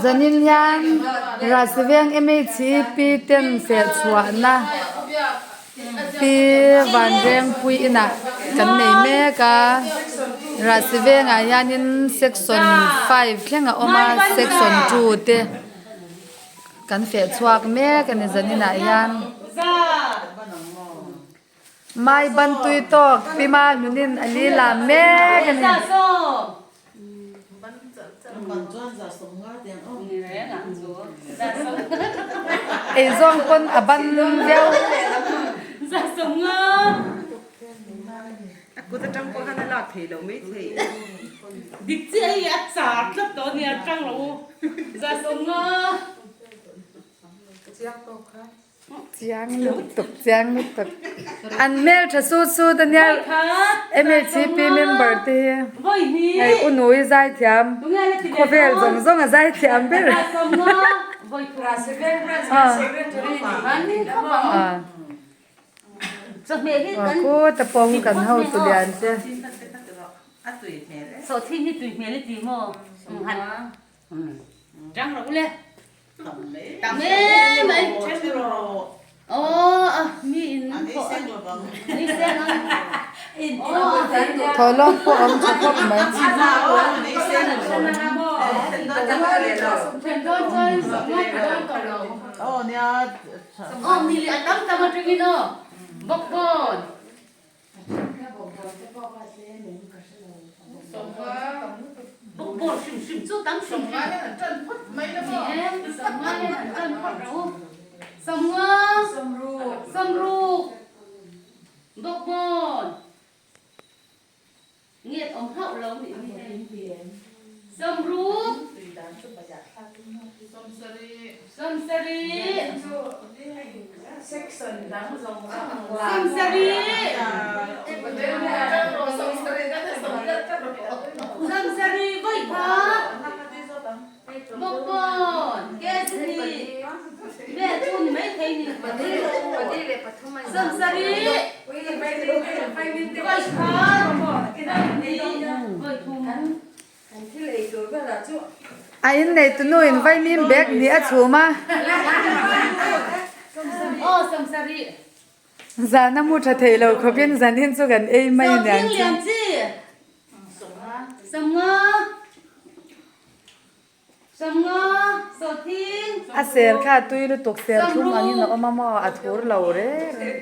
Zanin hian Rahsiveng MHEP ten felchhuahna Pi Vanrengpui inah kan nei mek a, Rahsivengah hianin section five thleng a awm a, section two te kan fehchhuak mek a ni zaninah hian. Mai ban tui tawk pi ma hnunin a li lam mek a ni. Ei zawng pawn a ban viau. Chiang lutuk chiang lutuk an hmel tha sut sut a nia MHCP member te hi hei u nui zaithiam khawvel zawng zawng a zaithiam ber a khuta pawng kan hotu lian te. Thawhlawm pawh a awm tha khawp mai. A innei tunu in vaimim bag nih a chhum a. Zan a mu tha thei lo khawpin zanin chu kan ei mai aniang chu. A ser kha a tui lutuk ser thlum angin a awm a maw a thur lo reng reng.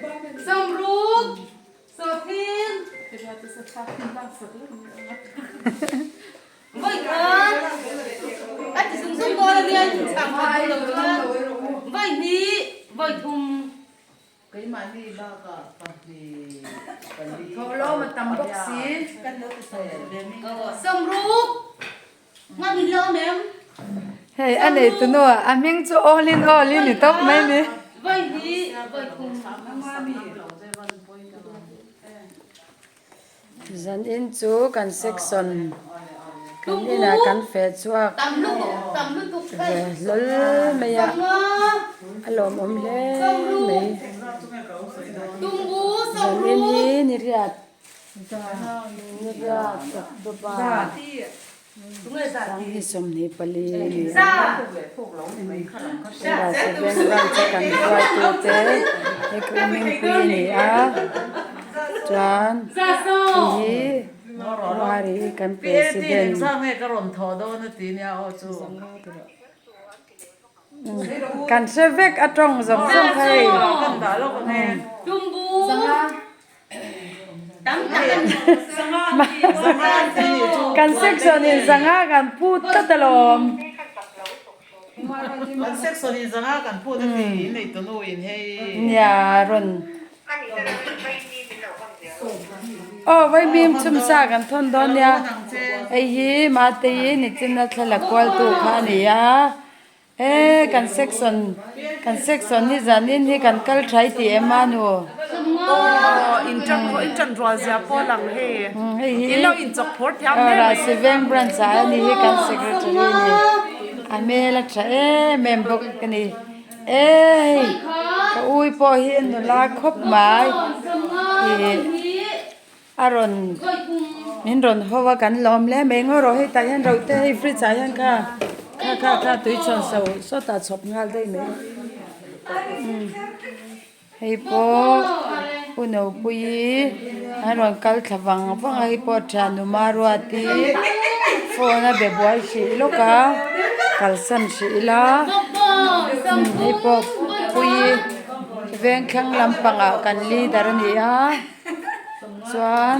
Hei a nei tu nu a hming chu all in all i ni tawp mai ni. Zanin chu kan section kan inah kan feh chhuak ve hlawl mai a, a lawmawm hle mai. Zanin hi ni riat ni riat October 24 a ni a, Rasiven branch a kan hruaitute he hmingpui a ni a chuan hei hi Buhari kan president kan hre vek a tawng zawng zawng kha hei. Kan section in zanga kan phut tlat alawm. Kan section in zanga kan phut a ti in nei tunu in hei. Nia rawn. Aw vaimim chhumsa kan thawn dawn nia. Hei hi Matei nichin a thla la kual tu kha a ni a. He kan section kan section hi zanin hi kan kal thai tih em a nu. Aw in tan in tan rual zia pawh lang hei hei hi in lo in chawk phur thiam hle mai. Rahsiveng branch ah ani hi kan secretary a ni a hmel a tha em em bawk a ni e hei ka ui pawh hi a nula khawp mai ih a rawn. Min rawn ho a kan lawm hle mai ngaw rawh hei tah hian ro te hei fridge ah hian kha kha kha kha tui chhawn so sawtah chhawp nghal daih mai hei pawh u Nopuii an rawn kal thla vang vang a hei pawh thianuma ruati phone a be buai hrih lawk a kalsan hrih ila hei pawh Puii vengthlang lampangah kan leader a ni a. Chuan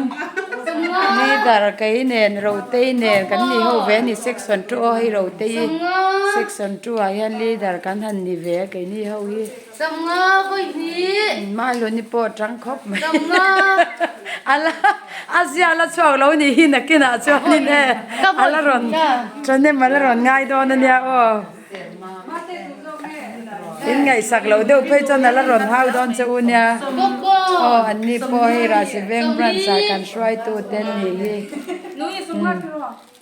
leader kei nen Rotei nen kan ni ho ve a ni section two aw hei Rotei section two ah hian leader kan han ni ve a keini ho hi Mahluni pawh a tang khawp mai ala a zia la chhuak lo ni hi nakinah chuanin e ala rawn thahnem ala rawn ngai dawn a nia aw. In ngaihsak loh deuh phei chuan a la rawn hau dawn che u nia. Aw an ni pawh hei Rahsiveng branch ah kan hruaitu te an nih hi.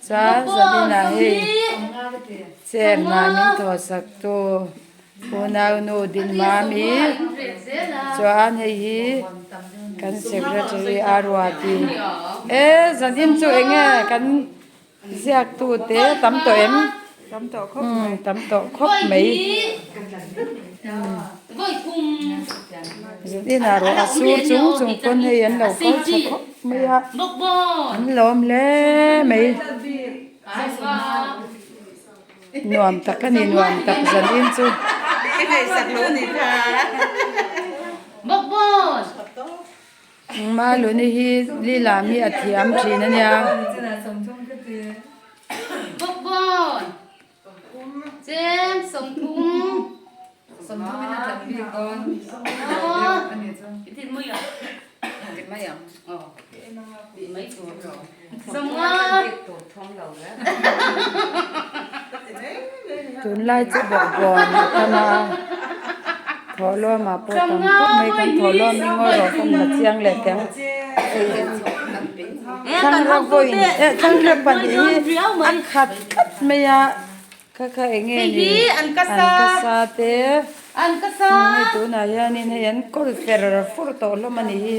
Chuan Zaninah hei chair hna min thawhsak tu unaunu Dinmami chuan hei hi kan secretary a Ruati. E zanin chu eng nge kan Ziaktute tam tawh em? Tam tawh khawp mai. Tam tawh khawp mai. Zin ah ruah a sur chung chung pawn hei an lo kal tha khawp mai a. An lawm hle mai. Nuam tak a ni nuam tak zan in chu. Maluni hi lila mi a thiam thin a nia. Tunlai chu bawkbawn a tam a, thawhlawmah pawh tam khawp mai kan thawhlawm hi ngawi rawh kan la chiang leh teh ang. Thlangra vawiin eh thlangra pahnih hi a khat tlat mai a, kha kha eng nge ni an kasa te hei tunah hianin hei an kawl fer fur tawh hlawm a ni hi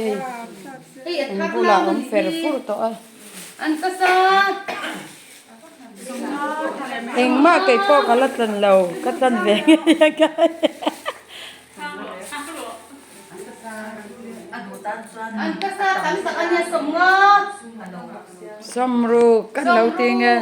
hei an bulah a awm fer fur tawh a. Engmah kei pawh ka la tlan lo, ka tlan ve ngei a kai. Sawmruk kan lo ti nge.